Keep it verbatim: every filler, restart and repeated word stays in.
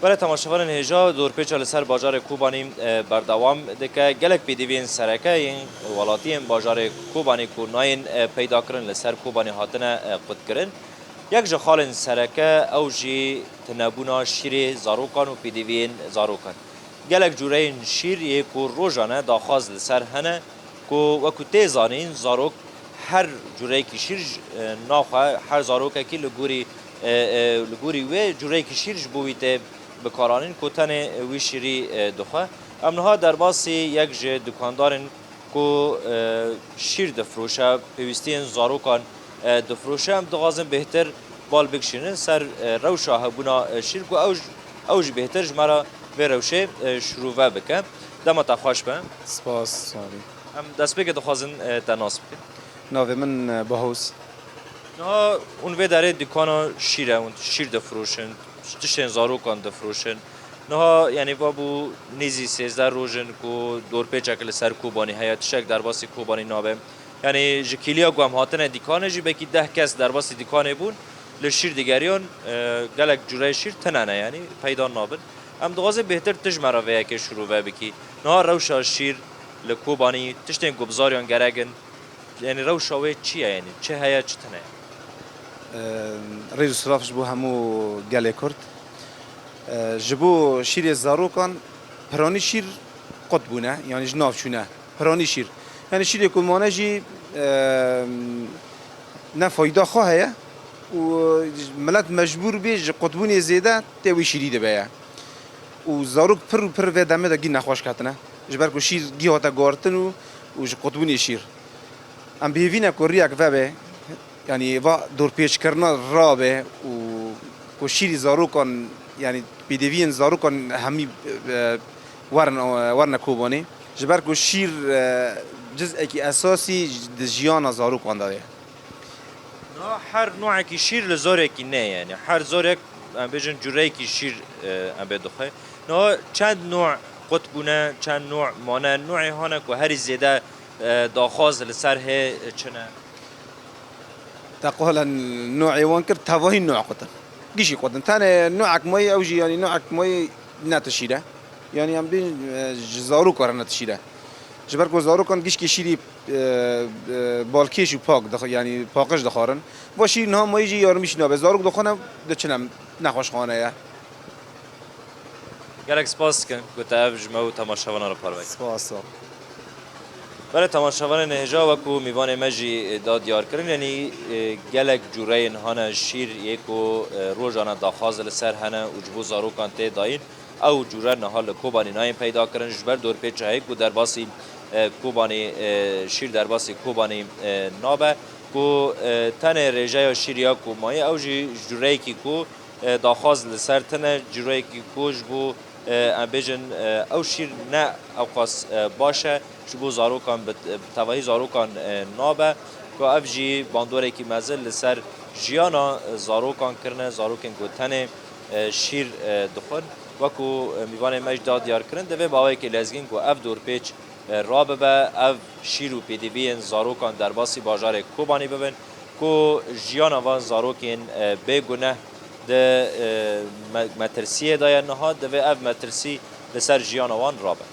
Belê temaşevanên hêja, dorpêça li ser bajarê Kobanî, e, berdewam dike. Gelek pêdiviyên sereke yên welatiyên bajarê Kobanî ku nayên, e, peyda kirin li ser Kobanî hatine, e, qutkirin. Yek ji xalên sereke ew jî tunebûna şîrê zarokan û pêdiviyên zarokan. Gelek cûreyên şîr yê ku rojane daxwaz li ser hene, ku wekî tê zanîn, zarok her cûreyekî şîr ji, e, naxwe, her zarokekî li gorî, e, e, li gorî wê cûreyekî şîr ji bo wî tê bikaranîn ku tenê wî şîrî, e, dixwe. Em niha derbasî yek ji dukandarên ku, e, şîr difiroşe, pêwîstiyên zarokan, e, difiroşe. Em dixwazin bêhtir bal bikişînin ser, e, rewşa hebûna, e, şîr ku ew, ew jî bêhtir ji me re vê rewşê, e, şirove bike. Dema te xweş be. Spas, sağ olun. Em destpêkê dixwazin, e, te nas bikin. Navê min, e, Bahoz. Niha hûn vê derê dikana şîr e, hûn şîr difiroşin, tiştên zarokan difiroşin. Niha, yanî, va bû nêzî sêzdeh roj in ku dorpêçek li ser Kobanî heye, tiştek derbasî Kobanî nabe. Yanî, ji kîliya ku em hatine dîkanê jî belkî deh kes derbasî dîkanê bûn, li şîr digeriyan, e, gelek cûreyê şîr tune ne, yanî, peyda nabin. Em dixwazin bêhtir tu ji me re vê yekê şirove bikî. Niha rewşa şîr li Kobanî, tiştên ku bi zariyan gerek in, yanî rewşa wê çi ye, yanî çi heye, çi tune ye? Eee, rêz û silav ji bo hemû gelê Kurd. Eee, ji bo şîrê zarokan, piranî şîr qut bûne, yanî ji nav çûne. Piranî şîr. Yanî şîrê ku mane jî, eee, ne fayda xwe heye û milet mecbûr bê ji qutbûnê zêde tê wî şîrî dibe ye. Û zarok pir û pir vê demê de gî nexweş ketine. Ji ber ku şîr gî hate guhartin û, û ji qutbûnê şîr. Em bi hêvî ne ku riyek vebe, yanî va dorpêçkirina rabe û ku şîrî zarokan, yanî pêdiviyên zarokan hemî, e, werin, werine Kobanê. Ji ber ku şîr, e, cizekî esasî di jiyana zarokan de ye. Niha her nûekî şîr li zorekî ne, yanî her zorek, em bêjin, cureyekî şîr, e, em bê dixwe. Niha çend nû qut bûne, çend nû mane, nûê hane ku herî zêde, e, daxwaz li ser hê çi ne? Te qala nûê wan kir, tevahî nû qut in. Gişî qut in. Tenê nûek mayî, ew jî, yanî nûek mayî ne tu şîr e. Yanî em bê, e, ji zarokan re ne tu şîr e. Ji ber ku zarokan gişkî şîrî, e, e, balkêş û pak dix-, yanî paqij dixwarin. Va şîr niha mayî jî yarmî jî nabe. Zarok dixwane, diçine nexweşxane ye. Gelek spas dikim ku te ev ji me û temaşevanan re parve kir. Spas, sağ ol. Belê temaşevanên hêja, wekû mîvanê me jî da diyar kirin, yanî, e, gelek cûreyên hane şîr yê ku, e, rojane daxwaz li ser hene û ji bo zarokan tê dayîn. Ew cûre niha li Kobanî nayên peyda kirin, ji ber dorpêça heye ku derbasî, e, Kobanî, e, şîr derbasî Kobanî, e, nabe, ku, e, tenê rêjeya şîr ya ku maye, ew jî ji cûreyekî ku, e, daxwaz li ser tine, cûreyekî ku ji bo, e, em bêjin, e, ew şîr ne ewqas, e, baş e, ji bo zarokan bi, bi tevahî zarokan, e, nabe, ku ev jî bandorekî mezin li ser jiyana, e, zarokan kirine, zarokên ku tenê, e, şîr, e, dixwin. Wekû, e, mîvanê me jî da diyar kirin, divê bi awayekî lezgîn ku ev dorpêç, e, rabibe, ev şîr û pêdiviyên zarokan derbasî bajarê Kobanî bibin, ku jiyana van zarokên, e, bê guneh di, e, me-, metirsiyê de ye niha, divê ev metirsî li ser jiyana wan rabe.